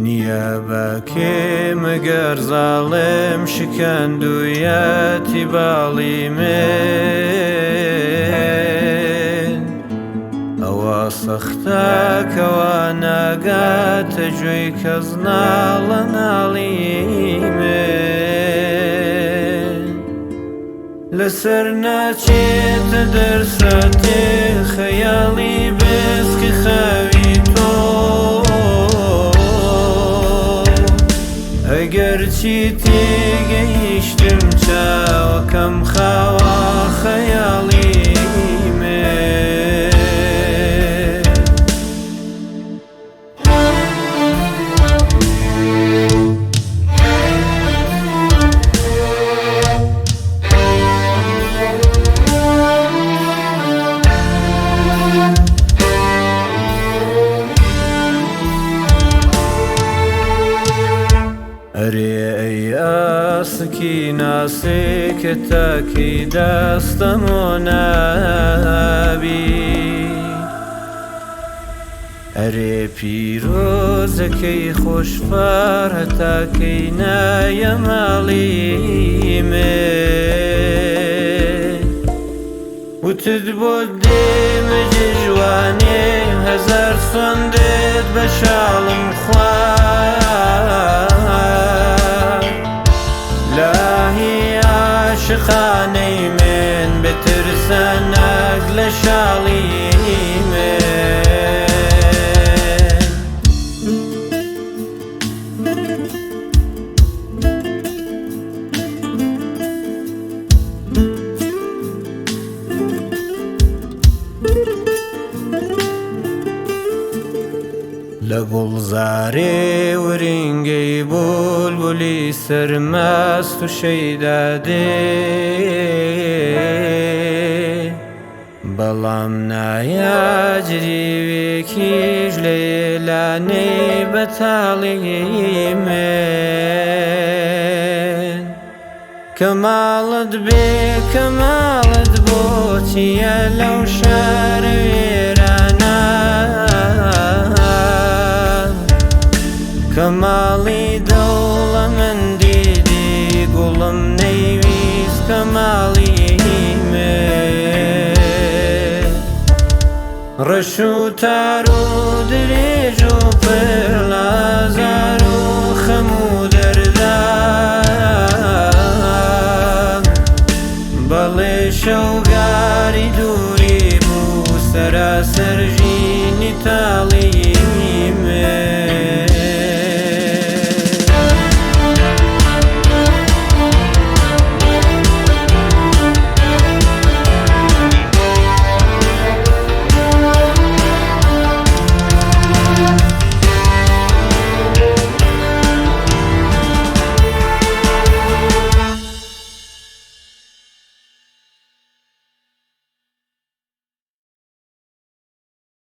نییە بە کێ مەگەر زاڵم شکاندوویەتی باڵی من. ئەوە سەختە کەوا ناگاتە گوێی کەس ناڵە ناڵی من. لەسەر ناچێتە دەرساتێ خەیاڵی بێسکی خەوی تۆ. ئەگەر چی تێگەیشتم چاوەکەم خاوە خەیاڵی من. ئەرێ ئەی ئاسکی ناسێکە تاکی دەستەمۆ نابی. ئەرێ پیرۆزەکەی خۆشفار هەتاکەی نایە ماڵی من. وتت بۆ دێمە جژوانێ هەزار سندێت بە شاڵم خوارد. لاهی عاشقانەی من بترسە نەک لە شاڵی من. لە گوڵزارێ ورینگەی بولبولی سەرمەست و شەیدادێ، بەڵام نایاجریوێکیش لە ێلانەی بەتاڵی من. کەماڵت بێ کەماڵت بۆچیە لەو شارە وێرانە؟ کەماڵی دەوڵەمەندی دی گوڵم نەیویست کەماڵی من. ڕەش و تار و درێژ و پڕ لازار.